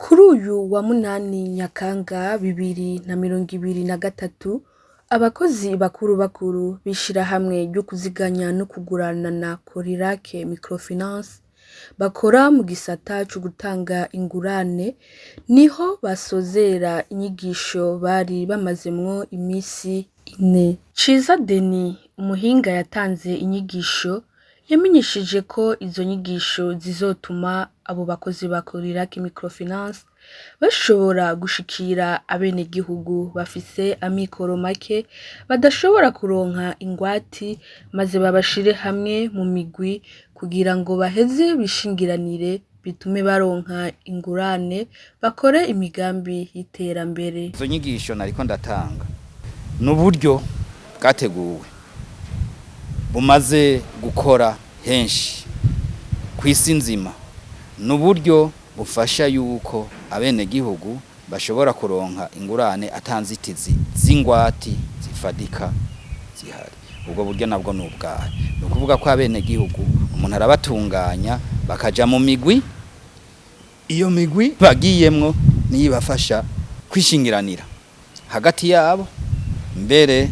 Kuri uyu wa munani Nyakanga 2023, abakozi bakuru bakuru b'ishirahamwe ryo kuziganya no kuguranana Corirake Microfinance bakora mu gisata co gutanga ingurane, niho basozera inyigisho bari bamazemwo imisi ine. Ciza Denis, umuhinga yatanze inyigisho, yamenyesheje ko izo nyigisho zizotuma abo bakozi ba Corirake Microfinance bashobora gushikira abenegihugu bafise amikoro make badashobora kuronka ingwati, maze babashire hamwe mu migwi kugira ngo baheze bishingiranire, bitume baronka ingurane bakore imigambi y'iterambere. Izo nyigisho nariko ndatanga ni uburyo bwateguwe bumaze gukora henshi kw'isi nzima, ni uburyo bufasha yuko abenegihugu bashobora kuronka ingurane atanzitizi z'ingwati zifadika zihari. Ubwo buryo nabwo ni ubwahe? Ni ukuvuga ko abenegihugu umuntu arabatunganya bakaja mu migwi, iyo migwi bagiyemwo niyo ibafasha kwishingiranira hagati yabo. Mbere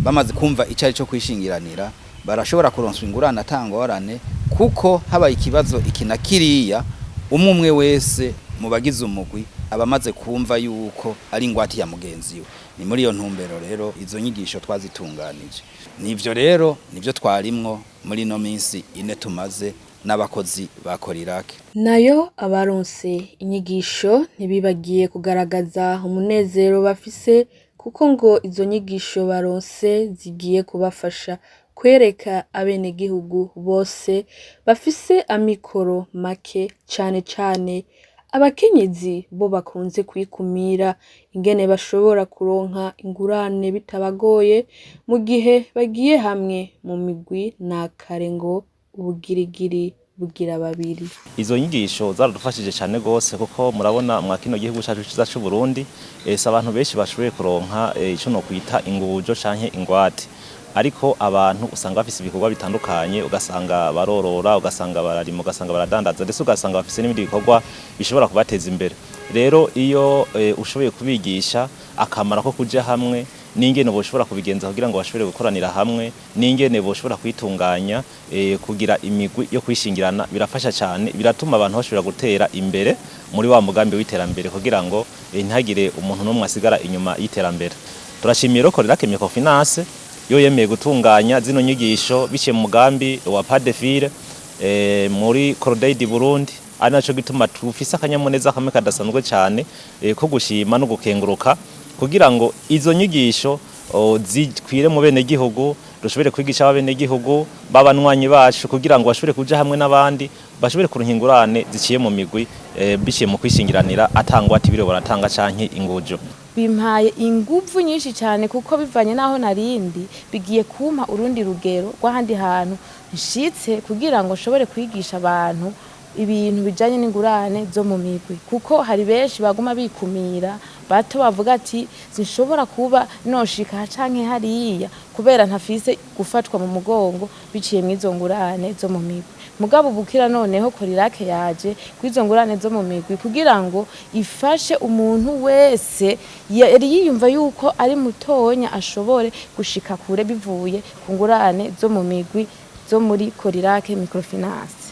bamaze kumva icari co kwishingiranira, barashobora kuronswa ingurane atangorane, kuko habaye ikibazo iki na kiriya, umwe umwe wese mu bagize umugwi aba amaze kumva yuko ari ingwate ya mugenzi we. Ni muri iyo ntumbero rero izo nyigisho twazitunganije. Nivyo rero nivyo twarimwo muri ino minsi ine tumaze n'abakozi ba Corirake. Nayo abaronse inyigisho ntibibagiye kugaragaza umunezero bafise, kuko ngo izo nyigisho baronse zigiye kubafasha kwereka abenegihugu bose bafise amikoro make, cane cane abakenyezi bo bakunze kwikumira, ingene bashobora kuronka ingurane bitabagoye mu gihe bagiye hamwe mu migwi. Na kare ngo ubugirigiri bugira babiri. Izo nyigisho zaradufashije cyane gose, kuko murabona mwa kino gihugu cyacu ciza c'u Burundi, si abantu benshi bashoboye kuronka ico no kwita ingujo canke ingwate, ariko abantu usanga bafise ibikorwa bitandukanye, ugasanga barorora, ugasanga bararima, ugasanga baradandaza, ndetse ugasanga bafise n'ibindi bikorwa bishobora kubateza imbere. Rero iyo ushoboye kubigisha akamaro ko kuja hamwe, n'ingene boshobora kubigenza kugira ngo bashobore gukoranira hamwe, n'ingene boshobora kwitunganya, kugira imigwi yo kwishingirana, birafasha cyane, biratuma abantu bashobora gutera imbere muri wa mugambi w'iterambere, kugira ngo ntihagire umuntu n'umwe asigara inyuma y'iterambere. Turashimiye rero Corirake Microfinance yo yemeye gutunganya zino nyigisho biciye mu mugambi wa PADEFIR muri Cordaid Burundi, ari naco gituma tufise akanyamuneza kamwe kadasanzwe cyane ko gushima no gukenguruka, kugira ngo izo nyigisho zikwire mu bene gihugu, dushobore kwigisha abene gihugu babanywanyi bacu kugira ngo bashobore kuja hamwe n'abandi, bashobore kuronka ingurane ziciye mu migwi, biciye mu kwishingiranira atangwa ati biro baratanga canke ingujo. Bimpaye inguvu nyinshi cyane, kuko bivanye n'aho narindi bigiye kumpa urundi rugero rw'ahandi hantu nshitse, kugira ngo nshobore kwigisha abantu ibintu bijanye n'ingurane zo mu migwi, kuko hari benshi baguma bikumira bato, bavuga ati sinshobora kuba noshika canke hariya kubera ntafise gufatwa mu mugongo biciye mw'izo ngurane zo mu migwi. Mugabo ubukira noneho Corirake yaje kw'izo ngurane zo mu migwi kugira ngo ifashe umuntu wese yari yiyumva yuko ari mutonya ashobore gushika kure bivuye ku ngurane zo mu migwi zo muri Corirake Microfinance.